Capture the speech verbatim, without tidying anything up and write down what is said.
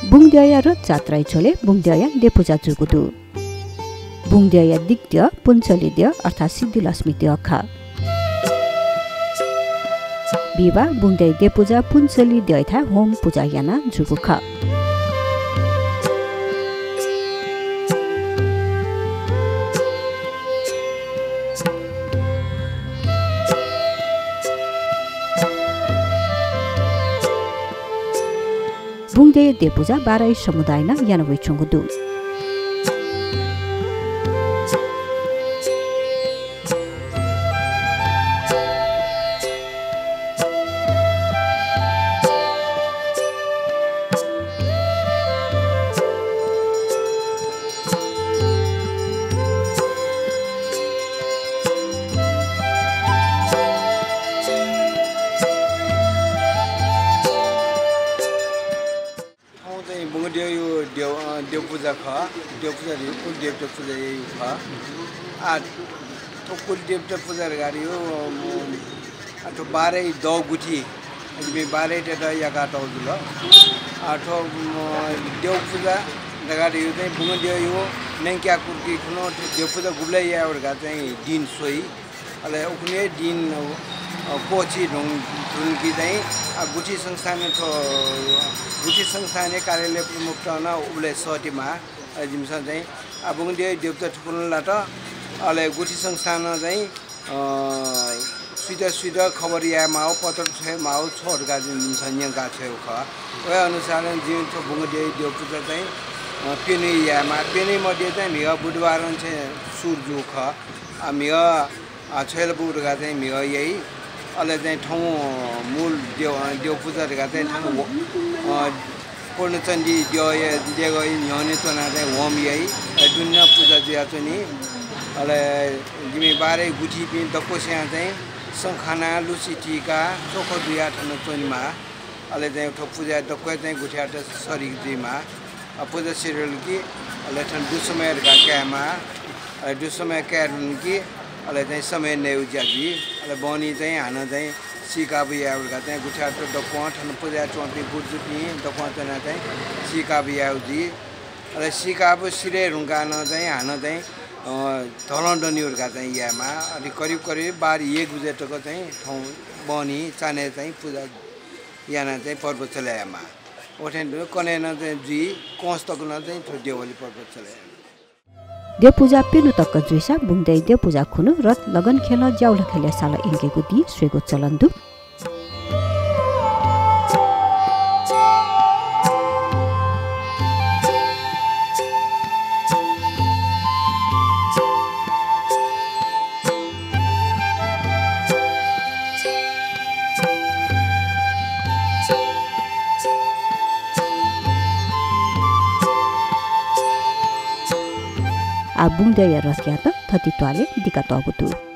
बुंगद्यःया रथजात्राया झ्वलय् बुंगद्यःया द्यःपुजा जूगु दु। बुंगद्यःया दिग्द्यः पुन्चली द्यः अर्थात् सिद्धिलक्ष्मी द्यः खः। बिहिबाः बुंगद्यःया द्यःपुजा पुन्चली द्यःयाथाय् होम पुजा यानाः जूगु खः। बुंगद्यःया द्यःपुजा बाराही समुदायं नं याना वइच्वंगु दु। थौं चाहिँ बुंगद्यःया द्यः, अ, द्यःपुजा खः। द्यःपुजा धइगु कुलदेवता पुजा याइगु खः। आ, थ्व कुलदेवता पुजा धइगु, अ, आ, थ्व बाराही दः गुथि, जिमि बाराहीतय्त याकातःगु जुल। आ, थ्व, अ, द्यःपुजा धइगु चाहिँ बुंगद्यःया न्यंक्याकुर्की खुन्हु थ्व द्यःपुजा गुबलय् यायेगु धइगु चाहिँ दिं स्वइ। अले उखुन्हु हे दिं, अ, क्वःछी धुन, धुंकी चाहिँ, अ, गुथि संस्थानय् थ्व, गुथि संस्थानया कार्यालय प्रमुखत नं उबलय् सःतेमाः। अले जिमिसं चाहिँ, अ, बुंगद्यःया द्यःपुजा थुकुन्हु लात। अले गुथि संस्थानं चाहिँ, अ, सुइत सुइत खबर यायेमाःगु, पत्र छ्वयेमाःगु छु धकाः जिमिसं न्यंका छ्वयेगु खः। वया अनुसारं जिं थ्व बुंगद्यःया द्यःपुजा चाहिँ, अ, प्यन्हु यायेमाः। प्यन्हु मध्ये चाहिँ म्हिगः बुधबारं चाहिँ सुरु जूगु खः। अ, म्हिगः अ, छ्वय् ला बु धकाः चाहिँ म्हिगः याइ। अले चाहिँ थौं मूल द्यः, अ, द्यःपुजा धकाः चाहिँ थौं व-, अ, पूर्णचण्डी द्यःया देगःया न्ह्यःने च्वनाः चाहिँ होम याइ। अले दुने नं पुजा जुयाच्वनी। अले जिमि बाराही गुथिपिं दक्वसियां चाहिँ सँ खानाः लुसि थीकाः चोखो जुयाः थन च्वनेमाः। अले चाहिँ थ्व पुजाय् दक्व हे चाहिँ गुथियात सरिक जुइमाः। अ, पुजा सिधल कि अले थन दुःसमय धकाः कायेमाः। अले दुःसमय काये धुन कि अले चाहिँ समय नयेगु ज्या जुइ। अले बहनी चाहिँ हानं चाहिँ सीकाबु यायेगु धकाः चाहिँ गुथियात दक्वं थन पुजाय् च्वंपिं गुरुजुपिं दक्वं च्वनाः चाहिँ सीकाबु यायेगु जुइ। अले सीकाबु सिधये धुंकाः नं चाहिँ हानं चाहिँ, अ, धलं दनेगु धकाः चाहिँ यायेमाः। अले करिब करिब बाह्र एक बजे तक चाहिँ थौं बहनी चान्हय् चाहिँ पुजा यानाः चाहिँ पर्व चले यायेमाः। अथें कन्हय् नं चाहिँ जुइ, कंस तक नं चाहिँ थ्व देवाली पर्व चले यायेमाः। द्यःपुजा प्यन्हु तक जुइसा बुंगद्यःया द्यःपुजा खुन्हु रथ लगनखेलं ज्याउलाखेलय् सालः यंकेगु दिं स्वयेगु चलन दु। आः बुंगद्यःया रथयात थति त्वालय् दिकातःगु दु।